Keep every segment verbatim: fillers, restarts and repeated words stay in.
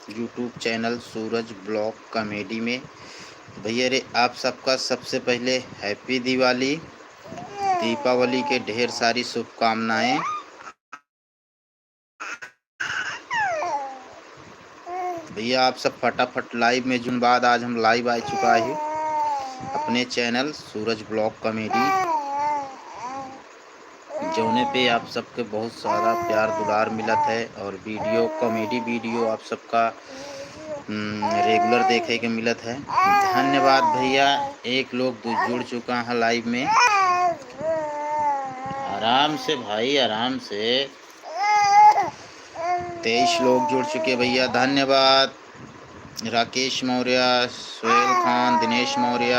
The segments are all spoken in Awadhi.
YouTube चैनल सूरज ब्लॉग कॉमेडी में। भैया रे, आप सबका सबसे पहले हैप्पी दिवाली, दीपावली के ढेर सारी शुभकामनाएं। भैया आप सब फटाफट लाइव में जुड़ें। बाद आज हम लाइव आ चुका ही अपने चैनल सूरज ब्लॉग कॉमेडी, जौने पे आप सबके बहुत सारा प्यार दुलार मिलत है और वीडियो, कॉमेडी वीडियो आप सबका, हम्म, रेगुलर देखे के मिलत है। धन्यवाद भैया, एक लोग दु-, जुड़ चुका है लाइव में। आराम से भाई, आराम से। तेईस लोग जुड़ चुके भैया, धन्यवाद। राकेश मौर्य, सोहेल खान, दिनेश मौर्य,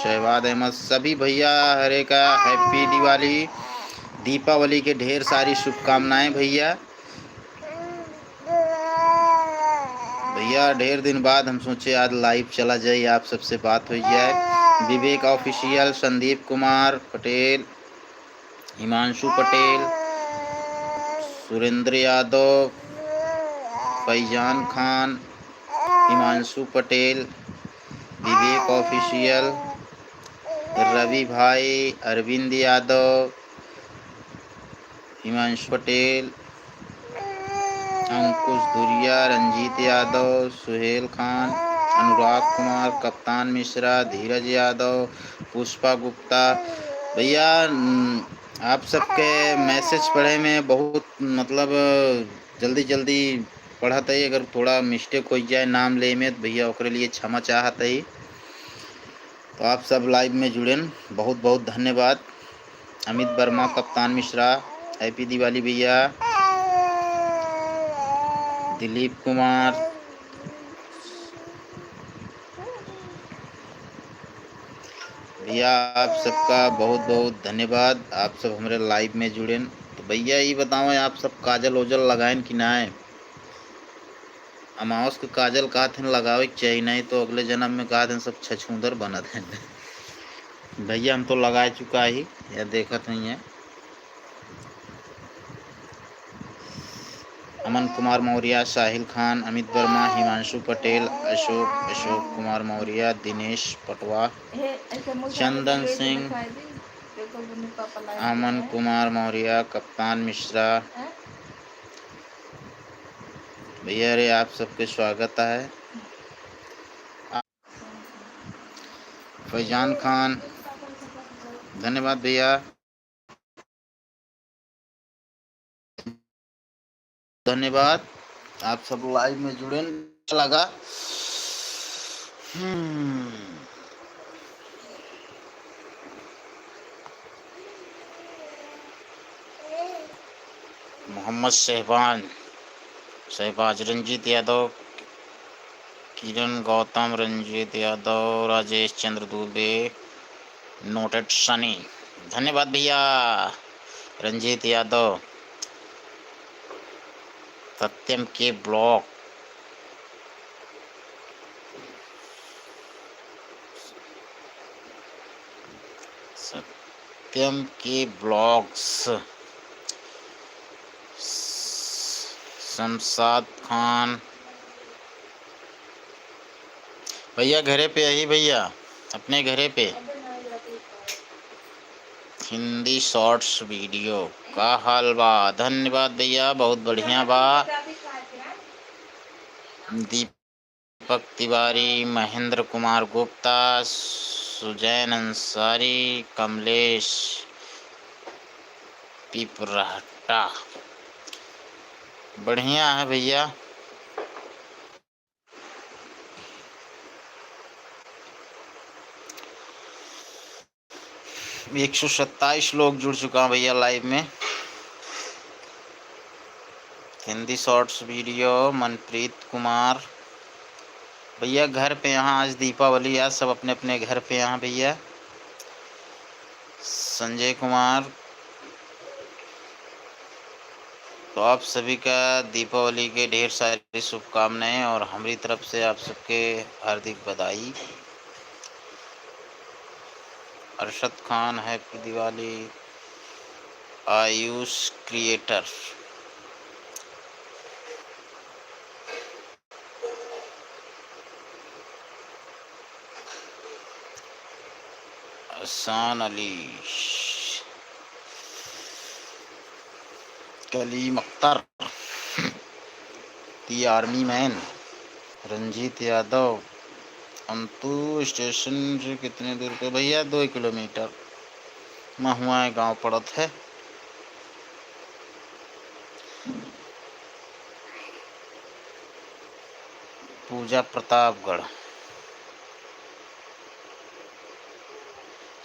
शहबाज अहमद, सभी भैया हरे का हैप्पी दिवाली, दीपावली के ढेर सारी शुभकामनाएं भैया। भैया ढेर दिन बाद हम सोचे आज लाइव चला जाए, आप सबसे बात हो जाए। विवेक ऑफिशियल, संदीप कुमार पटेल, हिमांशु पटेल, सुरेंद्र यादव, फैजान खान, हिमांशु पटेल, विवेक ऑफिशियल, रवि भाई, अरविंद यादव, हिमांशु पटेल, अंकुश धुरिया, रंजीत यादव, सुहेल खान, अनुराग कुमार, कप्तान मिश्रा, धीरज यादव, पुष्पा गुप्ता। भैया, न, आप सबके मैसेज पढ़े में बहुत, मतलब, जल्दी जल्दी पढ़त है। अगर थोड़ा मिस्टेक हो जाए नाम ले में, तो भैया ओकरे लिए क्षमा चाहत है। तो आप सब लाइव में जुड़ेन, बहुत बहुत धन्यवाद। अमित वर्मा, कप्तान मिश्रा, हैप्पी दिवाली भैया। दिलीप कुमार, भैया आप सबका बहुत बहुत धन्यवाद, आप सब हमरे लाइव में जुड़ेन। तो भैया ये बताओ, आप सब काजल ओजल लगाएन कि नाय? अमावस के काजल कहत हैं लगावे के चाही, नहीं तो अगले जन्म में कहत हैं सब छछूंदर बनत हैं। भैया हम तो लगा चुका ही, या देखत हैं ये। अमन कुमार मौर्य, साहिल खान, अमित वर्मा, हिमांशु पटेल, अशोक, अशोक कुमार मौर्य, दिनेश पटवा, चंदन सिंह, अमन कुमार मौर्य, कप्तान मिश्रा। भैया रे, आप सबके स्वागत है। फैजान खान, धन्यवाद भैया, धन्यवाद, आप सब लाइव में जुड़ेन, अच्छा लगा। हम्म। मोहम्मद शहबान, शहबाज, रंजीत यादव, किरण गौतम, रंजीत यादव, राजेश चंद्र दुबे, नोटेड सनी। धन्यवाद भैया रंजीत यादव। सत्यम के ब्लॉग, सत्यम के ब्लॉग्स, शमशाद खान, भैया घरे पे यही भैया, अपने घरे पे। हिंदी शॉर्ट्स वीडियो का हाल बा? धन्यवाद भैया, बहुत बढ़िया बा। दीपक तिवारी, महेंद्र कुमार गुप्ता, सुजैन अंसारी, कमलेश पिपरहटा, बढ़िया है भैया। एक सौ सत्ताईस लोग जुड़ चुका हैं भैया लाइव में। हिंदी शॉर्ट्स वीडियो, मनप्रीत कुमार। भैया घर पे यहाँ, आज दीपावली, आज सब अपने अपने घर पे यहाँ भैया। संजय कुमार, तो आप सभी का दीपावली के ढेर सारी शुभकामनाएं और हमारी तरफ से आप सबके हार्दिक बधाई। Arshad Khan, happy Diwali. Ayush creator, Ehsan Ali, Kaleem Akhtar, The Army Man, Ranjeet Yadav. Antu station से कितने दूर पे भैया? दो किलोमीटर। महुआ गांव पड़त है। पूजा प्रतापगढ़।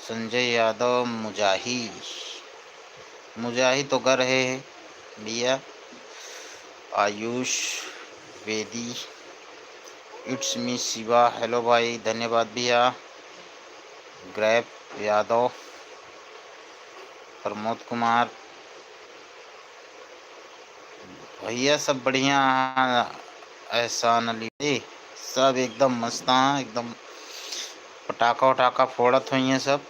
संजय यादव मुजाही, मुजाही तो गा रहे हैं भैया। आयुष वेदी, It's me शिवा, hello भाई, धन्यवाद भैया। ग्रैप यादव, प्रमोद कुमार, भैया सब बढ़िया हैं। एहसान अली जी, सब एकदम मस्त हैं, एकदम पटाखा वटाखा फोड़त होइहैं सब।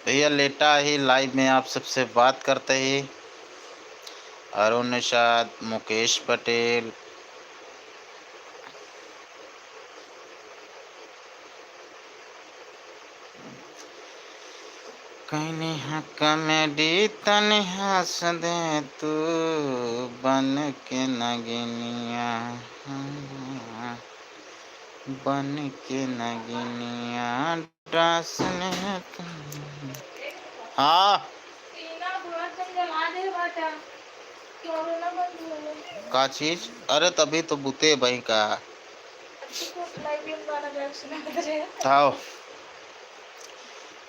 भैया लेटा ही live में आप सबसे बात करते ही। अरुण निषाद, मुकेश पटेल, कहीं हाँ comedy तनी हंस दे तू, बन के नगिनिया, बन के नगिनिया, डांस ने। हाँ। का चीज? अरे तभी तो बुते बही का। आओ।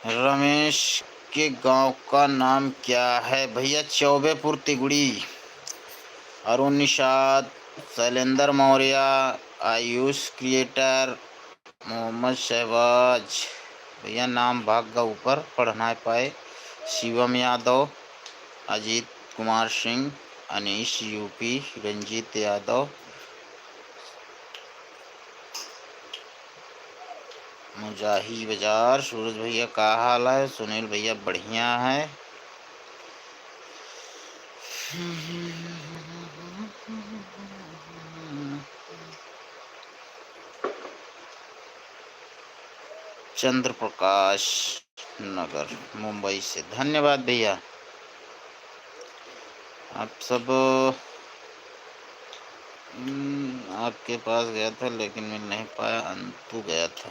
रमेश के गांव का नाम क्या है भैया? चौबेपुर तिगुड़ी। अरुण निषाद, शैलेंद्र मौर्य, आयुष क्रिएटर, मोहम्मद शहबाज, भैया नाम भाग गा ऊपर, पढ़ नाहीं पाए। शिवम यादव, अजीत कुमार सिंह, अनीश यूपी, रंजीत यादव, मुजाही बाजार, सूरज भैया का हाल है? सुनील भैया बढ़िया है। चंद्र प्रकाश नगर मुंबई से, धन्यवाद भैया। आप सब, हम्म, आपके पास गया था लेकिन मिल नहीं पाया, अंतु गया था।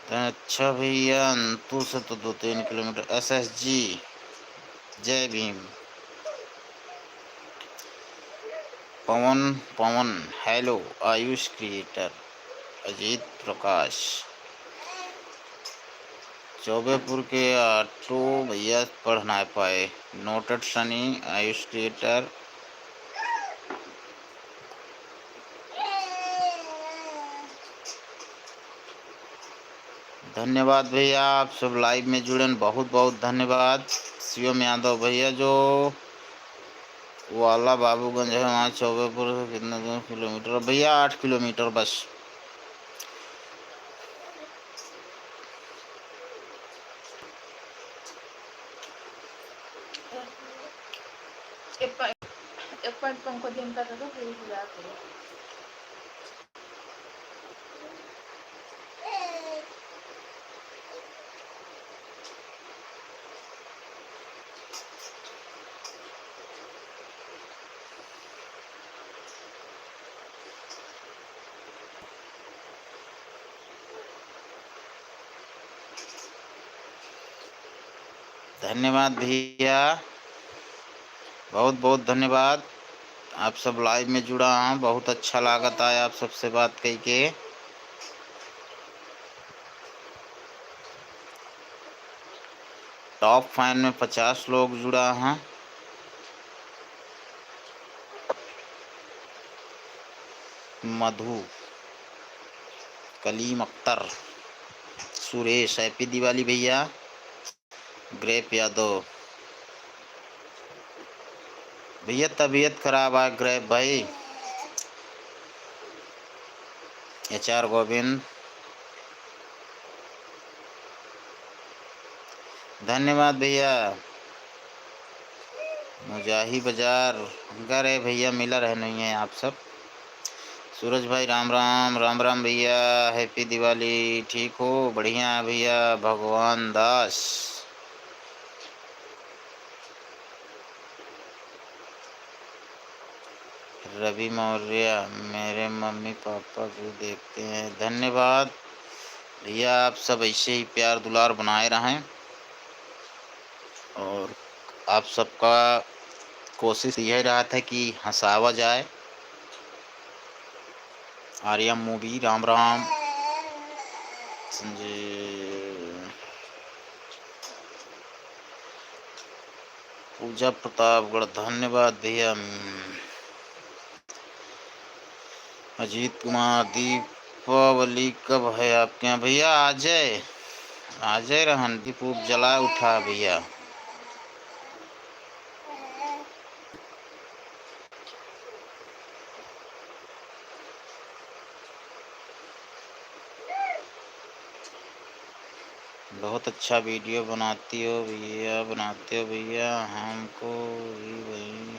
तो अच्छा भैया, अंतु से तो दो तीन किलोमीटर। एसएसजी, जय भीम। पवन, पवन, हेलो, आयुष क्रिएटर, अजीत प्रकाश, चौबेपुर के ऑटो भैया पढ़ ना पाए, नोटेड सनी, आयुष क्रिएटर। धन्यवाद भैया, आप सब live में जुड़न, बहुत बहुत धन्यवाद। शिवम यादव भैया जो वाला बाबूगंज है, वहाँ चौबेपुर से कितना दूर किलोमीटर है? भैया, आठ किलोमीटर बस। एक पॉइंट, एक पॉइंट पंखो दिन का तो पूरी बुला के। धन्यवाद भैया, बहुत बहुत धन्यवाद। आप सब live में जुड़ा हैं, बहुत अच्छा लागत है आप सबसे बात कइके। Top fan में पचास लोग जुड़ा हैं। मधु, कलीम अख्तर, सुरेश, Happy Diwali भैया। ग्रेप यादव। भैया, तबीयत खराब है ग्रेप भाई। एचआर गोविंद, धन्यवाद भैया। मुजाही बाजार, अरे भैया, मिला रहे नहीं है आप सब। सूरज भाई राम राम। राम राम भैया, happy दिवाली। ठीक हो? बढ़िया है भैया, भगवान दास। रवि मौर्य, मेरे मम्मी पापा भी देखते हैं, धन्यवाद भैया। आप सब ऐसे ही प्यार दुलार बनाए रहें और आप सबका कोशिश यही रहत है कि हँसावा जाए। आर्या movie, राम राम। संजय, पूजा प्रतापगढ़, धन्यवाद भैया। अजीत कुमार, दीपावली कब है आपके यहाँ? भैया, आजै, आजै रहन, दीप उप जला उठा भैया। बहुत अच्छा video बनाती हो भैया, बनाते हो भैया, हमको भी वही।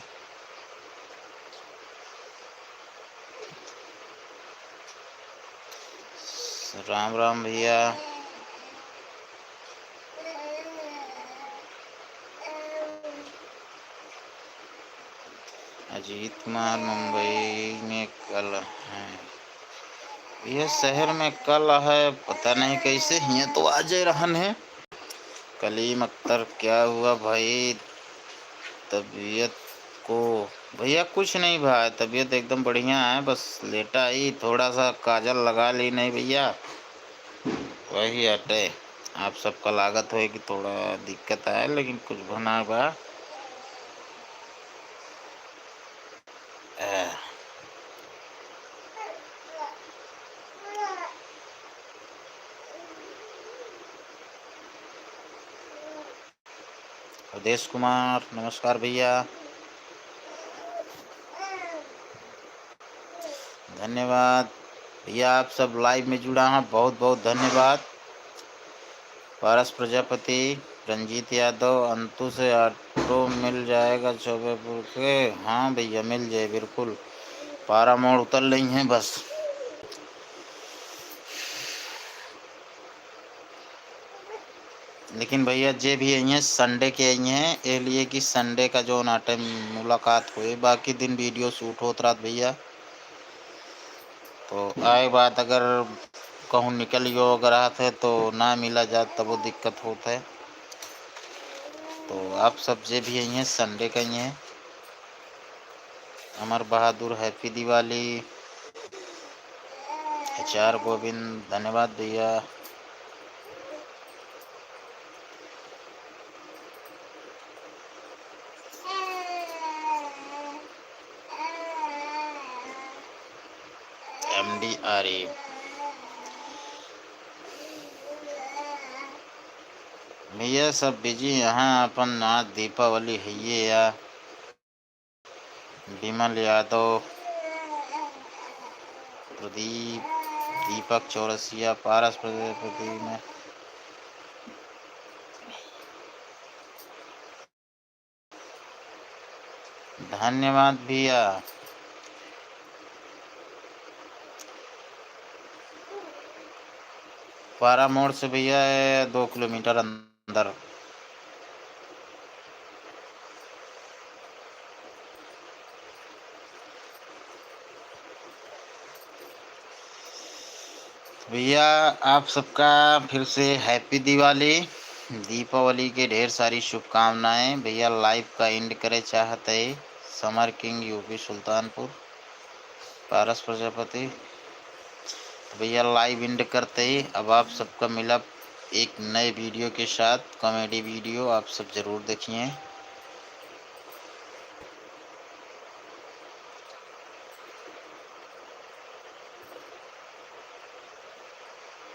राम राम भैया। अजीत कुमार, मुंबई में कल है। यह शहर में कल है, पता नहीं कैसे, हियाँ तो आजै रहन है। कलीम अख्तर, क्या हुआ भाई, तबीयत को? भैया, कुछ नहीं भाई, तबीयत एकदम बढ़िया है, बस लेटा ही, थोड़ा सा काजल लगा ली नहीं भैया, वही हटे। आप सबका लागत होए कि थोड़ा दिक्कत आए, लेकिन कुछ बना बा। ए। अवधेश कुमार, नमस्कार भैया। धन्यवाद भैया, आप सब live में जुड़ा हैं, बहुत बहुत धन्यवाद। पारस प्रजापति, रंजीत यादव, अंतु से auto मिल जाएगा चौबेपुर के? हाँ भैया, मिल जाए बिल्कुल। पारा मोड़ उतर रही हैं बस। लेकिन भैया, जे भी अइहें, Sunday के अइहें, ए लिए कि Sunday का जौन आटे मुलाकात होए, बाकी दिन video shoot होत रहत भैया। तो आए बाद अगर कहूँ निकल गयो, अगर रहत है तो ना मिला जात, तब वो दिक्कत होत है। तो आप सब जे भी अइहें, Sunday का अइहें। अमर बहादुर, happy दिवाली। एच आर गोविंद, धन्यवाद भैया। M D R A. भैया सब busy यहाँ, अपन आज दीपावली है ये या। विमल यादव, प्रदीप, दीपक चौरसिया, पारस प्रजापति में। धन्यवाद भैया। पारा मोड़ से भैया है दो किलोमीटर अंदर। भैया, आप सबका फिर से happy दिवाली, दीपावली के ढेर सारी शुभकामनाएं। भैया, live का end करे चाहत है Samar king, U P Sultanpur, Paras Prajapati. तो भैया, live end करते ही अब आप सबका मिलब एक नए video के साथ, comedy video आप सब जरूर देखिए।